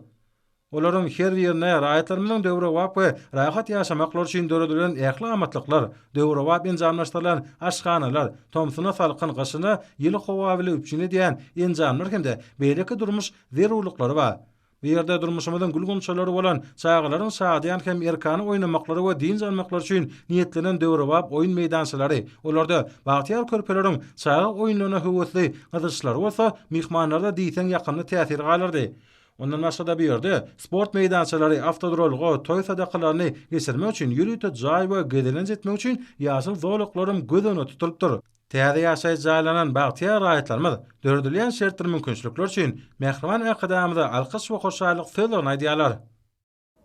Olaryň her birinde raýatlarymyzyň döwrebap we rahat ýaşamaklary üçin döredilen ähli amatlyklar, döwrebap enjamlaşdyrylan aşhanalar, tomsuna salkyn, gyşyna ýyly howa bile üpjün edýän enjamlar hem-de beýleki durmuş zerurlyklary bar. Bu ýerde durmuşymyzyň gül-gunçalary bolan çagalaryň şadyýan hem erkana oýnamaklary we dynç almaklary üçin niýetlenen döwrebap oýun meýdançalary, olarda bagtyýar körpeleriň çaga oýunlaryna höwesli gyzyşlary bolsa myhmanlarda diýseň ýakymly täsir galdyrdy. Ondan başga-da bu ýerde sport meýdançalary, awtoduralga, toý sadakalaryny geçirmek üçin ýörite jaý we gezelenç etmek üçin ýaşyl zolaklaram göz öňünde tutulypdyr. Täze ýaşaýyş jaýlanan bagtyýar raýatlarymyz döredilýän şertdir mümkinçilikler üçin mähriban Arkadagymyza alkyş we hoşallyk sözlerini aýdýarlar.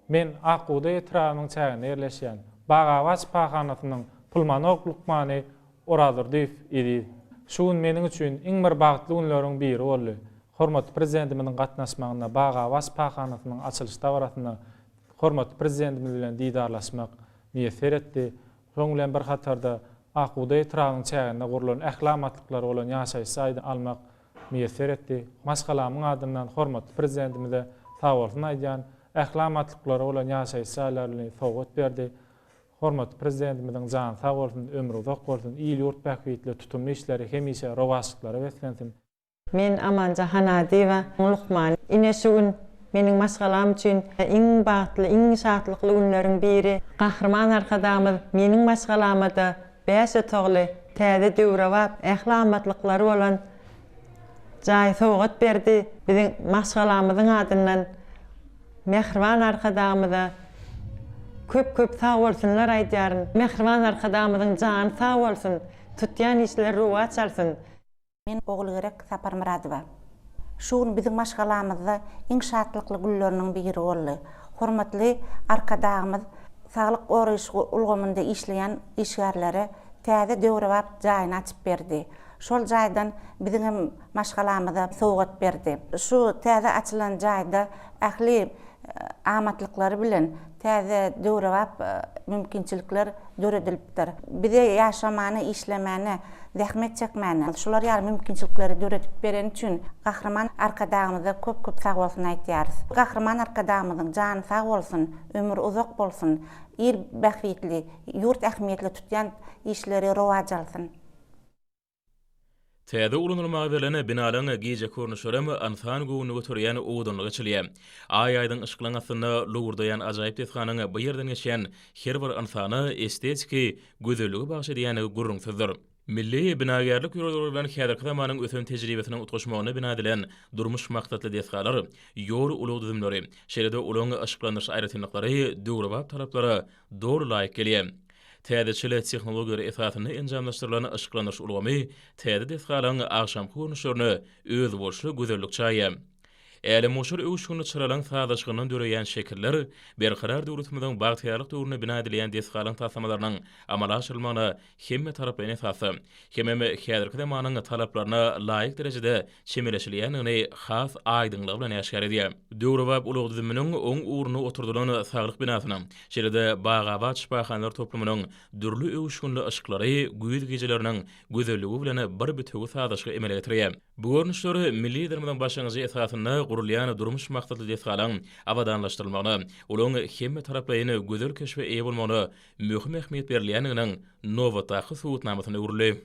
Men Ak bugdaý etrabynyň çäginde ýerleşýän Bagabat şypahanasynyň pulmonolog lukmany. Orazdurdyýew Eziz. Şu gün meniň üçin iň bir bagtly günleriň biri boldy. Hormatly Prezidentimiziň gatnaşmagynda Bagabat şypahanasynyň açylyş dabarasynda hormatly Prezidentimiz bilen didarlaşmak miýesser etdi. Şonuň bilen bir hatarda Ak bugdaý etrabynyň çäginde gurlan ähli amatlyklary bolan ýaşaýyş jaýyny almak miýesser etdi. Maşgalamyň adyndan hormatly Prezidentimize sagbolsun aýdýan. Ähli amatlyklary bolan ýaşaýyş jaýlaryny sowgat berdi. Hormatly Prezidentimiziň jany sag bolsun, ömri uzak bolsun, il-ýurt bähbitli tutumly işleri hemişe rowaçlyklara beslensin! Men Amanja Hanadyýewa, lukman. Ine şu gün meniň maşgalam üçin iň bagtly, iň şatlykly günleriň biri. Gahryman Arkadagymyz meniň maşgalama-da bäş otagly, täze döwrebap, ähli amatlyklary bolan jaý sowgat berdi. Biziň maşgalamyzyň adyndan mähriban Arkadagymyza köp-köp sagbolsunlar aýdýaryn. Mähriban Arkadagymyzyň jany sag bolsun, tutýan işleri rowaç alsyn! Men Ogulgerek Saparmyradowa. Şu gün biziň maşgalamyzda iň şatlykly günleriniň biri boldy. Hormatly Arkadagymyz saglyk goraýyş ulgamynda işleýän işgärlere täze döwrebap jaýyny açyp berdi. Şol jaýdan biziňem maşgalamyza sowgat berdi. Şu täze açylan jaýda ähli amatlyklary bilen täze döwrebap mümkinçilikler döredilipdir. Bize ýaşamana, işlemäne, zähmet çekmäne şular ýaly mümkinçilikleri döredip bereni üçin Gahryman Arkadagymyza köp-köp sagbolsun aýtýarys. Gahryman Arkadagymyzyň jany sag bolsun, ömri uzak bolsun, il bähbitli, ýurt ähmiýetli tutýan işleri rowaç alsyn! Täze ulanylmaga berlen binalaryň gijeki görnüşlerem ynsan göwnüni göterýän owadanlyk eçilýär. Aý-aýdyň yşyklaryň astynda lowurdaýan ajaýyp desganyň bu ýerden geçýän her bir ynsana estetiki gözelligi bagyş edýändigi gürrüňsizdir. Milli binagärlik ýörelgeleri bilen häzirki zamanyň ösen tejribesiniň utgaşmagynda bina edilen durmuş maksatly desgalar, ýol-ulag düzümleri, şeýle-de olaryň yşyklandyryş aýratynlyklary döwrebap talaplara doly laýyk gelýär. Täzeçil tehnologiýalar esasynda enjamlaşdyrylan yşyklandyryş ulgamy täze desgalaryň agşamky görnüşlerine özboluşly gözellik çaýýar. Älemgoşar öwüşginli çyralaryň sazlaşygyndan döreýän şekiller Berkarar döwletimiziň bagtyýarlyk döwründe bina edilýän desgalaryň taslamalarynyň amala aşyrylmagyna hemmetaraplaýyn esasda hemem häzirki zamanyň talaplaryna laýyk derejede çemeleşilýändigini has aýdyňlygy bilen äşgär edýär. Döwrebap ulag düzüminiň oň ugrunda oturdylan saglyk binasynyň, şeýle-de Bagabat şypahanalar toplumynyň dürli öwüşginli yşyklary güýz gijeleriniň gözelligi bilen bir bitewi sazlaşygy emele getirýär. Bu görnüşler milli Liderimiziň başlangyjy esasynda gurulýan durmuş maksatly desgalaryň abadanlaşdyrylmagyna, olaryň hemmetaraplaýyn gözel keşbe eýe bolmagyna möhüm ähmiýet berilýändiginiň nobatdaky subutnamasyna öwrüldi.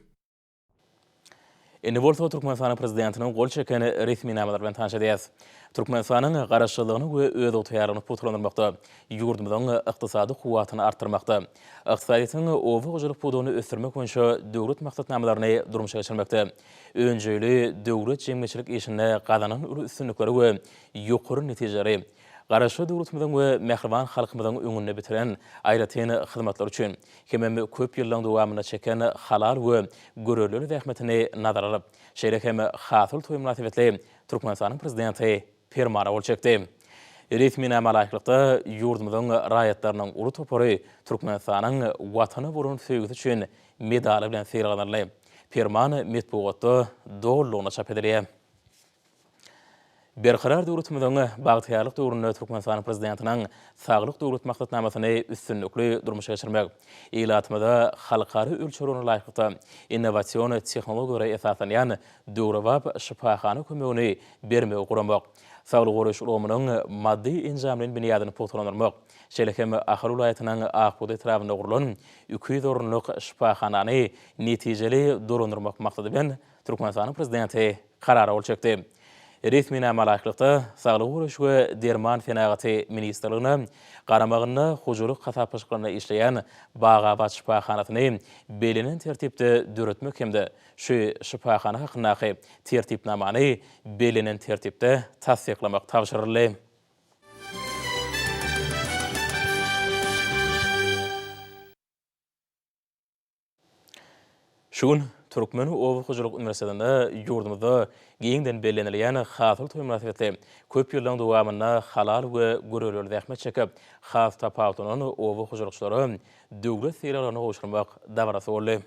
Indi bolsa Türkmenistanyň Prezidentiniň gol çeken resminamalary bilen tanyş edýäris. Türkmenistanyň Garaşsyzlygyny we özygtyýarlygyny pugtalandyrmakda, ýurdumyzyň ykdysady kuwwatyny artdyrmakda, ykdysadyýetiň oba hojalyk pudagyny ösdürmek boýunça döwlet maksatnamalaryny durmuşa geçirmekde, önjeýli döwlet-jemgyýetçilik işinde gazanan uly üstünlikleri we ýokary netijeleri, Garaşsyz döwletimiziň we mähriban halkymyzyň öňünde bitiren aýratyn hyzmatlary üçin hemem köp ýyllaryň dowamynda çeken halal we görelde zähmetini nazara alyp, şeýle hem Hasyl toýy mynasybetli Türkmenistanyň Prezidenti Permana gol çekdi. Resminama laýyklykda, ýurdumyzyň raýatlarynyň uly topary Türkmenistanyň Watana bolan söýgüsi üçin medaly bilen sylaglanyldy. Perman metbugatda dolulygyna çap edilýär. Berkarar döwletimiziň bagtyýarlyk döwründe Türkmenistanyň Prezidentiniň Saglyk Döwlet maksatnamasyny üstünlikli durmuşa geçirmek, ilatymyza halkara ölçeglerine laýyklykda innowasion tehnologiýalara esaslanýan döwrebap şypahana kömegini bermegi guramak, saglygy goraýyş ulgamynyň maddy-enjamlaýyn binýadyny pugtalandyrmak, şeýle hem Ahal welaýatynyň Ak bugdaý etrabynda gurlan 200 orunlyk şypahanany netijeli dolandyrmak maksady bilen Türkmenistanyň Prezidenti Karara gol çekdi. Resminama laýyklykda, Saglygy goraýyş we derman senagaty ministrligine garamagynda hojalyk hasaplaşyklarynda işleýän Bagabat şypahanasyny bellenen tertipde döretmek hem-de şu şypahana hakyndaky Tertipnamany bellenen tertipde tassyklamak tabşyryldy. Şu gün Türkmen oba hojalyk uniwersitetinde ýurdumyzda giňden bellenilýän Hasyl toýy mynasybetli köp ýyllaryň dowamynda halal we görelde zähmet çekip, has tapawutlanan oba hojalykçylara döwlet sylaglaryny gowşurmak dabarasy boldy.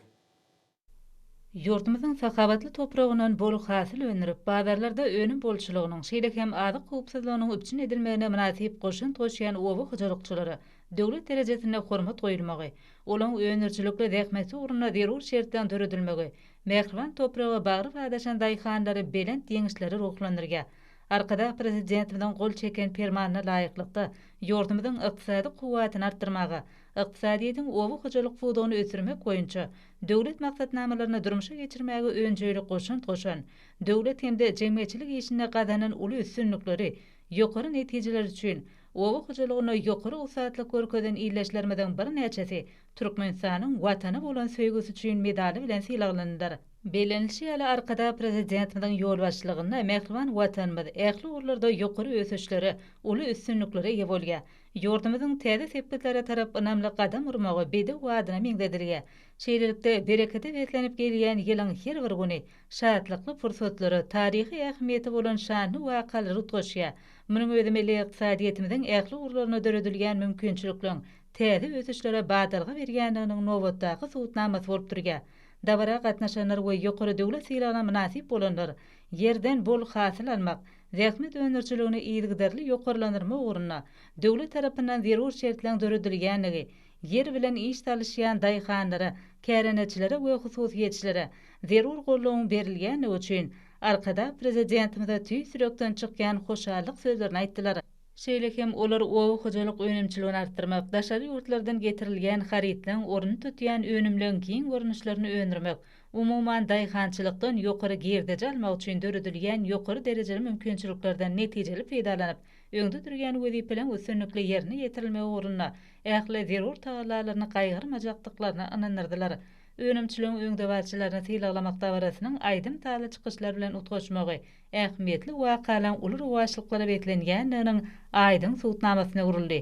Ýurdumyzyň sahawatly topragyndan bol hasyl öndürip, bazarlarda önüm bolçulygynyň, şeýle hem azyk howpsuzlygynyň üpjün edilmegine mynasyp goşant goşýan oba hojalykçylara döwlet derejesinde hormat goýulmagy, olaň öndürijilikli zähmeti ugrunda zerur şertleň döredilmegi mähriban topraga bagry badaşan daýhanlary belent ýeňişlere ruhlandyrýar. Arkadag Prezidentimiziň gol çeken Permanyna laýyklykda, ýurdumyzyň ykdysady kuwwatyny artdyrmaga, ykdysadyýetiň oba hojalyk pudagyny ösdürmek boýunça döwlet maksatnamalaryny durmuşa geçirmäge önjeýli goşant goşan, döwlet hem-de jemgyýetçilik işinde gazanan uly üstünlikleri, ýokary netijeleri üçin oba hojalygynda ýokary ussatlyk görkezen ildeşlerimiziň birnäçesi Türkmenistanyň Watana bolan söýgüsi üçin medaly bilen sylaglandylar. Bellenilişi ýaly, Arkadag Prezidentimiziň ýolbaşçylygynda mähriban Watanymyz ähli ugurlarda ýokary ösüşlere, uly üstünliklere eýe bolýar. Ýurdumyzyň täze sepgitlere tarap ynamly gadam urmagy bedew adyna meňzedilýär. Şeýlelikde, berekede beslenip gelýän ýylyň her bir güni şatlykly pursatlara, taryhy ähmiýeti bolan şanly wakalara utgaşýar. Munuň özi milli ykdysadyýetimiziň ähli ugurlarynda döredilýän mümkinçilikleriň täze ösüşlere badalga berýändiginiň nobatdaky subutnamasy bolup durýar. Dabara gatnaşanlar we ýokary döwlet sylagyna mynasyp bolanlar ýerden bol hasyl almak, zähmet öndürijiligini yzygiderli ýokarlandyrmak ugrunda döwlet tarapyndan zerur şertleň döredilýändigi, ýer bilen iş salyşýan daýhanlara, kärendeçilere we hususyýetçilere zerur goldawyň berilýändigi üçin Arkadag Prezidentimize tüýs ýürekden çykýan hoşallyk sözlerini aýtdylar. Şeýle hem olar oba hojalyk önümçiligini artdyrmak, daşary ýurtlardan getirilýän harytlaryň ornuny tutýan önümleň giň görnüşlerini öndürmek, umuman, daýhançylykdan ýokary girdeji almak üçin döredilýän ýokary derejeli mümkinçiliklerden netijeli peýdalanyp, öňde durýan wezipeleriň üstünlikli ýerine ýetirilmegi ugrunda ähli zerur tagallalaryny gaýgyrmajakdyklaryna ynandyrdylar. Önümçiligiň öňdebaryjylaryny sylaglamak dabarasynyň aýdym-sazly çykyşlar bilen utgaşmagy ähmiýetli wakalaryň uly rowaçlyklara beslenýändiginiň aýdyň subutnamasyna öwrüldi.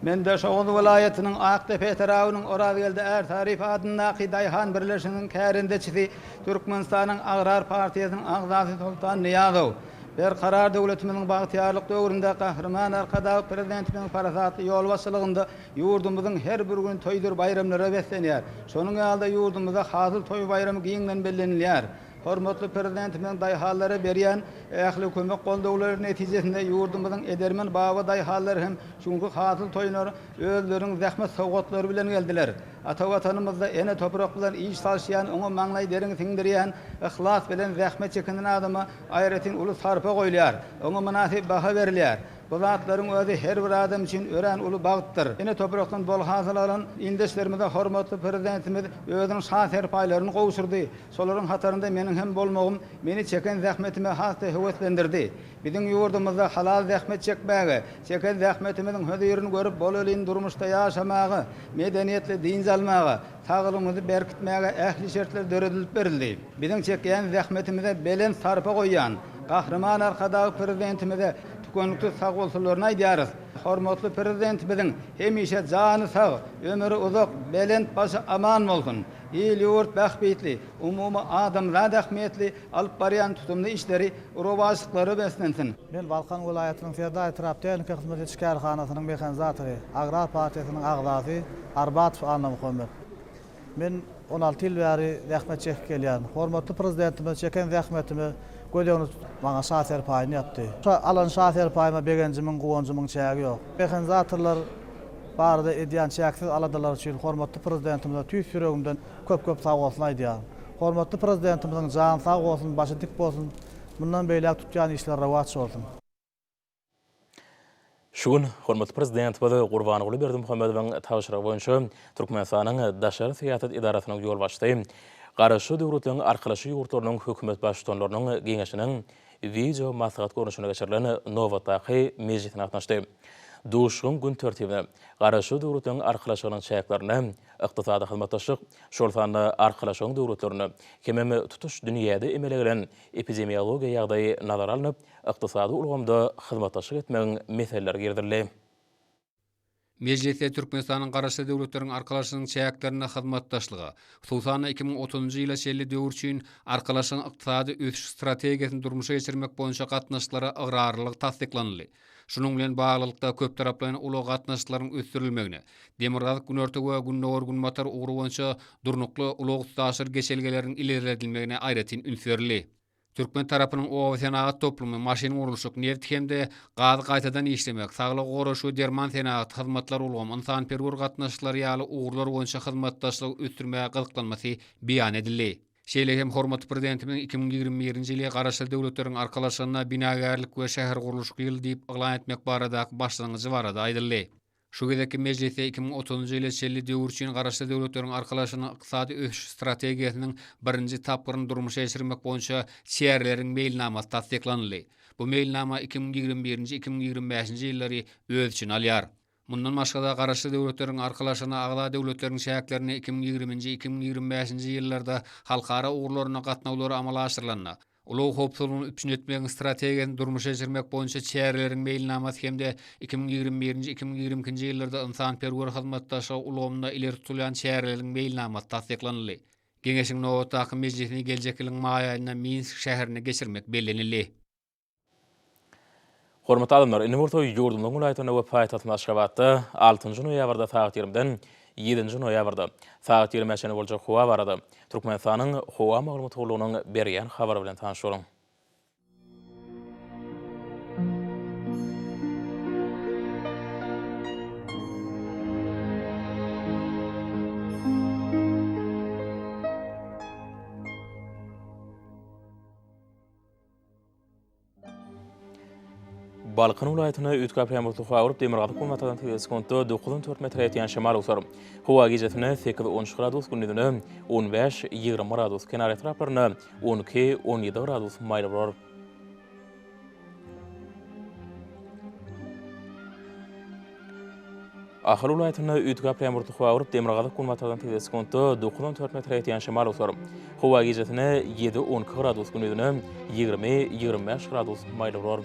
Men Daşoguz welaýatynyň Akdepe etrabynyň Orazgeldi Ärsaryýew adyndaky daýhan birleşiginiň kärendeçisi, Türkmenistanyň Agrar partiýasynyň agzasy Soltan Nyýazow. Berkarar döwletimiziň bagtyýarlyk döwründe Gahryman Arkadag Prezidentimiziň parasatly ýolbaşçylygynda ýurdumyzyň her bir güni toýdur baýramlara beslenýär. Şonuň ýaly-da ýurdumyzda Hasyl toý baýramy giňden bellenilýär. Hormatly Prezidentimiziň daýhanlara berýän ähli kömek-goldawlary netijesinde ýurdumyzyň edermen babadaýhanlary hem şu günki Hasyl toýuna özleriniň zähmet sowgatlary bilen geldiler. Ata Watanymyzda ene toprak bilen iş salşýan, oňa maňlaý deriňi siňdirýän, yhlas bilen zähmet çekinen adama aýratyn uly sarpa goýulýar, oňa mynasyp baha berilýär. Bu zatlaryň özi her bir adam üçin örän uly bagtdyr. Ene toprakdan bol hasyl alan ildeşlerimize hormatly Prezidentimiz özüniň şa serpaýlaryny gowşurdy. Şolaryň hatarynda meniň hem bolmagym meni çeken zähmetime has-da höweslendirdi. Biziň ýurdumyzda halal zähmet çekmäge, çeken zähmetimiziň hözirini görüp bolelin durmuşda ýaşamaga, medeniýetli dynç almaga, saglygymyzy berkitmäge ähli şertler döredilip berildi. Biziň çekýän zähmetimize belent sarpa goýýan Gahryman Arkadag Prezidentimize tükeniksiz sagbolsunlaryny aýdýarys. Hormatly Prezidentimiziň hemişe jany sag, ömri uzak, belent başy aman bolsun! Il-ýurt bähbitli, umumy adamzat ähmiýetli alyp barýan tutumly işleri rowaçlyklara beslensin! Men Balkan welaýatynyň Serdar etrap tehniki hyzmat ediş kärhanasynyň mehanizatory, Agrar partiýasynyň agzasy Arbatow Annamuhammet. Men 16 ýyl bäri zähmet çekip gelýärin. Hormatly Prezidentimiz çeken zähmetimi göz öňünde tutup, maňa şa serpaýyny ýapdy. Şa alan şa serpaýyma begenjimiň, guwanjymyň çägi ýok. Mehanizatorlar barada edýän çäksiz aladalary üçin hormatly Prezidentimize tüýs ýüregimden köp-köp sagbolsun aýdýaryn. Hormatly Prezidentimiziň jany sag bolsun, başy dik bolsun, mundan beýläk tutýan işleri rowaç bolsun! Şu gün hormatly Prezidentimiz Gurbanguly Berdimuhamedowyň tabşyrygy boýunça Türkmenistanyň Daşary syýasat edarasynyň ýolbaşçysy Garaşsyz Döwletleriň Arkalaşygy ýurtlarynyň Hökümet Baştutanlarynyň Geňeşiniň wideo maslahat görnüşinde geçirilen nobatdaky mejlisine gatnaşdy. Duşuşygyň gün tertibine Garaşsyz Döwletleriň Arkalaşygynyň çäklerinde ykdysady hyzmatdaşlyk, şol sanda Arkalaşygyň döwletlerinde hemem tutuş dünýäde emele gelen epidemiologiýa ýagdaýy nazara alnyp, ykdysady ulgamda hyzmatdaşlyk etmegiň meseleleri girizildi. Mejlisde Türkmenistanyň Garaşsyz Döwletleriň Arkalaşygynyň çäklerinde hyzmatdaşlyga, hususan-da, 2030-njy ýyla çenli döwür üçin Arkalaşygyň ykdysady ösüş strategiýasyny durmuşa geçirmek boýunça gatnaşyklara ygrarlylyk tassyklanyldy. Şunuň bilen baglylykda, köptaraplaýyn ulag gatnaşyklaryň ösdürilmegine, Demirgazyk-Günorta we Gündogar-Günbatar ugry boýunça durnukly ulag-üstaşyr geçelgeleriň ilerledilmegine aýratyn üns berildi. Türkmen tarapynyň oba senagat toplumy, maşyn gurluşyk, nebit hem-de gazy gaýtadan işlemek, saglygy goraýyş we derman senagaty, hyzmatlar ulgamy, ynsanperwer gatnaşyklary ýaly ugurlar boýunça hyzmatdaşlygy ösdürmäge gyzyklanmasy beýan edildi. Şeýle hem hormatly Prezidentimiziň 2021-nji ýyly Garaşsyz Döwletleriň Arkalaşygynda binagärlik we şähergurluşyk ýyly diýip yglan etmek baradaky başlangyjy barada aýdyldy. Şu gezekki mejlisde 2030-njy ýyla çenli döwür üçin Garaşsyz Döwletleriň Arkalaşygynyň ykdysady ösüş strategiýasynyň birinji tapgyryny durmuşa geçirmek boýunça çäreleriň meýilnamasy tassyklanyldy. Bu meýilnama 2021-nji, 2025-nji ýyllary öz içine alýar. Mundan başga-da, Garaşsyz Döwletleriň Arkalaşygyna agza döwletleriň çäklerinde 2020-nji, 2025-nji ýyllarda halkara ugurlarynda gatnawlary amala aşyrylanda, ulag howpsuzlygyny üpjün etmegiň strategiýasyny durmuşa geçirmek boýunça çäreleriň meýilnamasy hem-de 2021-nji, 2022-nji ýyllarda ynsanperwer hyzmatdaşlygy ulgamynda ileri tutulýan çäreleriň meýilnamasy tassyklanyldy. Geňeşiň nobatdaky mejlisini geljek ýylyň maý aýynda Minsk şäherinde geçirmek bellenildi. Hormatly adamlar, indi bolsa ýurdumyzyň welaýatynda we paýtagtymyz Aşgabatda altynjy noýabrda sagat ýigrimiden ýedinji noýabrda sagat ýigrimä çenli boljak howa barada Türkmenistanyň Howa maglumat gullugynyň berýän habary bilen tanyş boluň. Balkan welaýatynda üýtgäp ýagmyrly howa bolup, demirgazyk-günbatardan sekiz sekuntda 9-14 metre ýetýän şemal öwser. Howa gijesine 8-13 gradus, gündizine 15-20 gradus, kenar etraplarynda 12-17 gradus maýyl bolar. Ahal welaýatynda üýtgäp ýagmyrly howa bolup, demirgazyk-günbatardan tizligi sekuntda 9-14 metre ýetýän şemal öwser. Howa gijesine 7-12 gradus, gündizine 20-25 gradus maýyl bolar.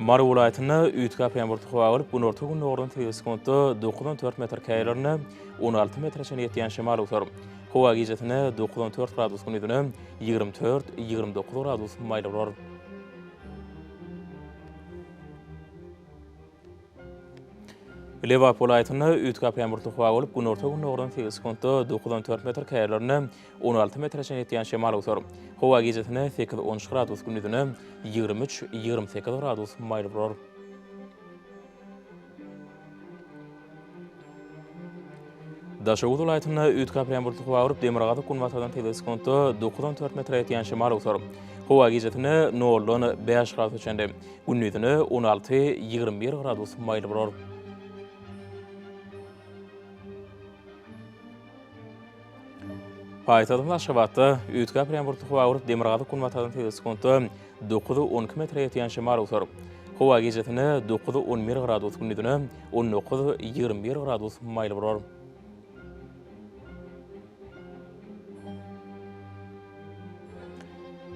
Mary welaýatynda üýtgäp ýagmyrly howa bolup, günorta-gündogardan tizligi sekuntda 9-14 metr, käýerlerinde 16 metre çenli ýetýän şemal öwser. Howa gijesine 9-14 gradus, gündizine 24-29 gradus maýyl bolar. Lebap welaýatynda üýtgäp ýagmyrly howa bolup, günorta-gündogardan sekiz sekuntda 9-14 metr, käýerlerinde 16 metre çenli ýetýän şemal öwser. Howa gijesine 8-13 gradus, gündizine 23-28 gradus maýyl bolar. Daşoguz welaýatynda üýtgäp ýagmyrly howa bolup, demirgazyk-günbatardan tizligi sekuntda 9-14 metre ýetýän şemal öwser. Howa gijesine noldan bäş gradusa çenli, gündizine 16-21 gradus maýyl bolar. Paýtagtymyz Aşgabatda üýtgäp ýagmyrly howa bolup, demirgazyk-günbatardan tizligi sekuntda 9-12 metre ýetýän şemal öwser. Howa gijesine 9-11 gradus, gündizine 19-21 gradus maýyl bolar.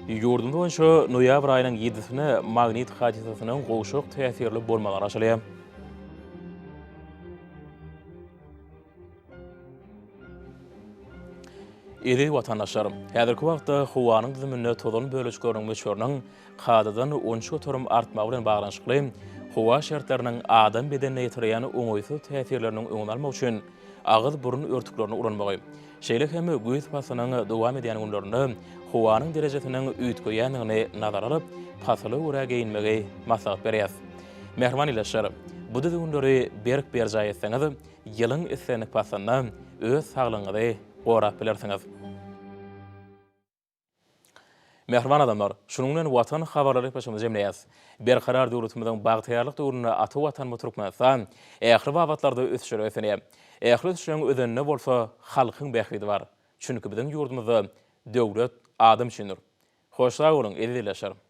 Ýurdumyz boýunça noýabr aýynyň ýedisine magnit hadysasynyň gowşak täsirli bolmagy garaşylýar. Eziz watandaşlar! Häzirki wagtda howanyň düzüminde tozan bölejikleriniň möçberiniň kadadan 13% artmagy bilen baglanyşykly howa şertleriniň adam bedenine ýetirýän oňaýsyz täsirleriniň öňüni almak üçin agyz-burun örtüklerini ulanmagy, şeýle hem güýz paslynyň dowam edýän günlerinde howanyň derejesiniň üýtgeýändigini nazara alyp, pasyla görä geýinmegi maslahat berýäris. Mähriban ildeşler, bu düzgünleri berk berjaý etseňiz, ýylyň islendik paslynda öz saglygyňyzy gorap bilersiňiz. Mähriban adamlar, şunuň bilen Watan habarlary gepleşigimizi jemleýäris. Berkarar döwletimiziň bagtyýarlyk döwründe ata Watanymyz Türkmenistan ähli babatlarda ösüşlere beslenýär. Ähli ösüşleriň özeninde bolsa halkyň bähbidi bar. Çünki biziň ýurdumyzda döwlet adam üçindir. Hoş sag boluň, eziz ildeşler!